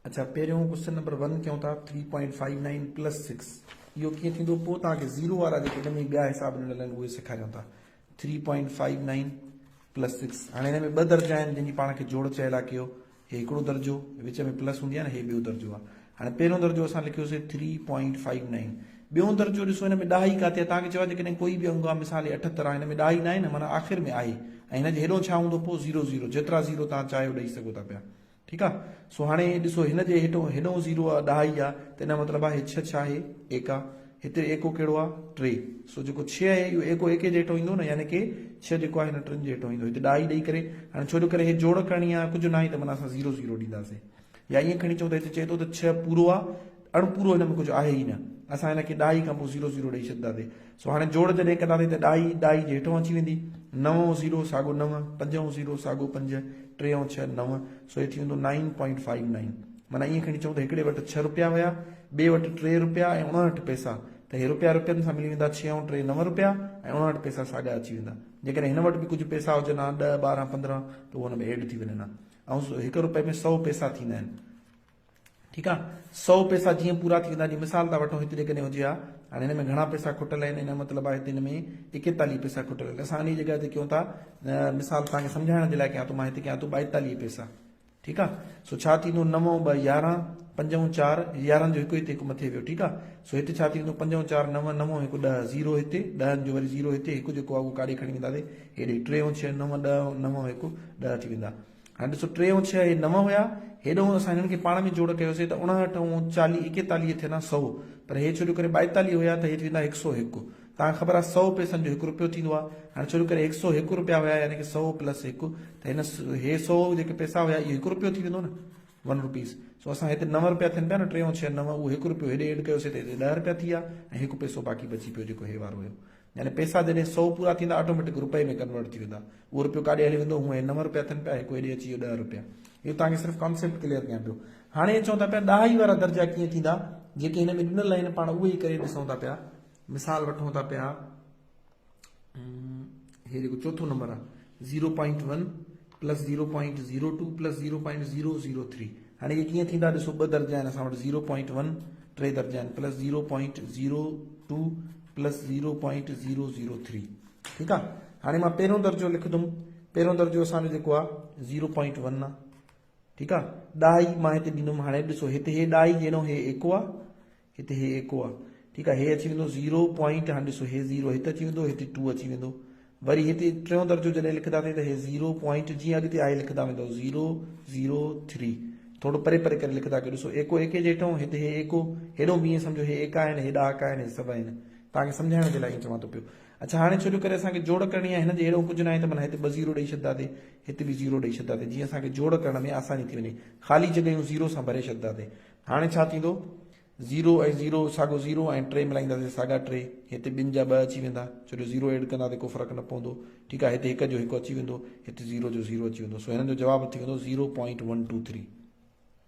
اڇا پهريون question number one ڪيون ٿا three point five nine plus six اهو ڪيئن ٿيندو پوء توهان کي زيرو وارا جيڪي ان ۾ ٻيا حساب ڏنل آهن اهي سيکاريون ٿا three point five nine plus six هاڻي هن ۾ ٻه درجا آهن جن جي پاڻ کي جوڙ چيل آهي ڪيو هي هڪڙو درجو وچ ۾ پلس هوندي آهي نه هي ٻيو درجو آهي هاڻي پهريون درجو اسان لکيوسي ٿري پوائنٽ فائيو نائن ٻيون درجو ڏسو هن ۾ ڏهائي ڪاٿي آهي توهان کي چيو آهي جيڪڏهن ڪوئي به انگ آهي مثال هي اٺهتر آهي هن ۾ ڏهائي ناهي نه معنيٰ آخر ۾ آهي ۽ هن جي هيڏو ڇا هوندو پوء زيرو زيرو جيترا زيرو توهان چاهيو ڏئي سگهو ٿا پيا ٺيڪ آ سو هاڻي ڏسو هن جي هيٺو هيڏئون زيرو آ ڏهائي آ ته ان جو مطلب آهي ڇهه ڇا آهي ايڪ آ هتي ايڪو ڪهڙو آ ٽي سو جيڪو ڇهه آهي اهو ايڪو ايڪي جي هيٺو ايندو نه يعني ڪي ڇهه جيڪو آهي هن ٽن جي هيٺو ايندو هتي ڏهائي ڏئي ڪري هاڻي ڇو جو ڪري هي جوڙ ڪرڻي آ ڪجهه ناهي ته معنيٰ اسان زيرو زيرو ڏينداسين يا ائين کڻي چئون ته هتي چئي ٿو ته ڇهه پورو آ اڻ پورو هن ۾ ڪجهه آهي ئي نه. اسان هن کي ڏهائي کان پوء زيرو زيرو ڏئي ڇڏنداسين. سو هاڻي جوڙ جڏهن ڪنداسين ته ڏهائي ڏهائي جي هيٺئون اچي ويندي. نو ۽ زيرو ساڳو نو، پنج ۽ زيرو ساڳو پنج، ٽي ۽ ڇهه نو، سو هي ٿي ويندو نائين پوائنٽ فائيو نائين. معنيٰ ائين کڻي چئون ته هڪڙي وٽ ڇهه رپيا هيا، ٻئي وٽ ٽي رپيا ۽ اڻهٺ پئسا ته هي رپيا رپين سان ملي ويندا ڇهه ۽ ٽي نو رپيا ۽ اڻهٺ پئسا ساڳا اچي ويندا. جيڪڏهن هن وٽ به ڪجهه پئسا هجن ها ڏهه، ٻارهن، 15 ته اهو هن ۾ ايڊ ٿي وڃن ها. ۽ هڪ رپئي ۾ سئو پئسا ٿيندا آهن. ٺيڪ آ سئو پئسا جيئن پورا ٿي ويندا جيئن مثال ٿا وٺون هتي جيڪڏهن هجي ها هاڻي هن ۾ گهڻا پئسا کٽل آهن ان جو مطلب آهي هتي هن ۾ ايڪيتاليهه پئسا کٽل آهن اسان انهي جڳهه تي ڪيون ٿا مثال توهان کي سمجهائڻ جي لاء ڪيان ٿو مان هتي ڪيان ٿو ٻائيتاليهه پئسا ٺيڪ آ سو ڇا ٿيندو نو ۽ ٻه يارهن پنج ۽ چار يارهن جو هڪ هتي هڪ مٿي ويو ٺيڪ آ سو هتي ڇا ٿي ويندو پنج ۽ چار نو نو ۽ هڪ ڏهه زيرو هتي ڏهن جو وري زيرو هتي هڪ جيڪو آ اهو ڪاڏي کڻي وينداسين هيڏي ٽي ۽ ڇهه نو ڏهه نو ۽ هڪ ڏهه ٿي ويندا هاڻي ڏسو ٽي ۽ ڇهه هي نو هيا، هيڏهون اسان هنن کي پاڻ ۾ جوڙ ڪيوسي ته اڻهٺ ۽ چاليهه ايڪيتاليهه ٿين ها سئو، پر هي ڇو جو ڪري ٻائيتاليهه هيا ته هي ٿي ويندا هڪ سئو هڪ. توهان کي خبر آهي سئو پئسن جو هڪ رپيو ٿيندو آهي. هاڻي ڇو جو ڪري هڪ سئو هڪ رپيا هيا يعني ڪه سئو پلس هڪ ته هن هي سئو جيڪي پئسا هيا اهو هڪ رپيو ٿي ويندو نه ون روپيز. سو اسان هتي نو رپيا ٿين پيا نه ٽي ۽ ڇهه نو اهو هڪ رپيو هيڏي ايڊ ڪيوسي ته هتي ڏهه رپيا ٿي ويا ۽ هڪ پئسو باقي بچي پيو جيڪو هي وارو هيو. يعني پئسا جڏهن سئو پورا ٿيندا آٽوميٽڪ روپئي ۾ ڪنورٽ ٿي ويندا. اهو روپيو ڪاڏي هلي ويندو؟ هونء هي نو روپيا ٿين پيا هڪ هيڏي اچي ويو ڏهه روپيا. اهو توهان کي صرف ڪانسيپٽ ڪليئر ڪيان پيو. هاڻي اچون ٿا پيا ڏهائي وارا درجا ڪيئن ٿيندا جيڪي هن ۾ ڏنل آهن پاڻ اهي ئي ڪري ڏسون ٿا پيا. مثال وٺون ٿا پيا هي جيڪو چوٿون نمبر آهي zero point one plus zero point zero two plus zero point zero zero three هاڻي اهي ڪيئن ٿيندا ڏسو ٻه درجا آهن اسان وٽ زيرو پوائنٽ ون ٽي درجا آهن plus zero point zero two plus zero point zero zero three ٺيڪ آهي هاڻي مان پهريون درجو لکندم پهريون درجو اسان جو جيڪو آهي زيرو پوائنٽ ون آهي ٺيڪ آهي ڏهائي مان هتي ڏيندم هاڻي ڏسو هتي هي ڏهائي جهڙو هي ايڪو آهي هتي هي ايڪو آ ٺيڪ آ هي اچي ويندو زيرو پوائنٽ هاڻي ڏسو هي زيرو هت اچي ويندو هتي ٽو اچي ويندو وري هتي ٽيون درجو جڏهن لکنداسين ته هي زيرو پوائنٽ جيئن اڳتي آهي لکندا ويندو زيرو زيرو ٿري ٿورو پري پري ڪري لکندا ڪيو ڏسو ايڪو ايڪي جي هيٺون هتي هي ايڪو هيڏو به ائين سمجهو هي ايڪا آهن هي ڏهاڪا آهن هي سڀ آهن توهان کي سمجهائڻ جي لاء ائين چوان ٿو پيو اڇا هاڻي ڇو جو ڪري اسان کي جوڙ ڪرڻي آهي هن جي هيڏو ڪجهه ناهي ته معنيٰ هتي ٻه زيرو ڏئي ڇڏنداسين هتي به زيرو ڏئي ڇڏنداسين جيئن اسان کي جوڙ ڪرڻ ۾ آساني ٿي وڃي خالي جڳهيون زيرو سان ڀري ڇڏنداسين هاڻي ڇا ٿيندو؟ زيرو ۽ زيرو ساڳو زيرو ۽ ٽي ملائينداسين ساڳا ٽي، هتي ٻن جا ٻه اچي ويندا، ڇو جو زيرو ايڊ ڪندا ته ڪو فرق نه پوندو، ٺيڪ آهي، هتي هڪ جو هڪ اچي ويندو، هتي زيرو جو زيرو اچي ويندو، سو هنن جو جواب ٿي ويندو zero point one two three.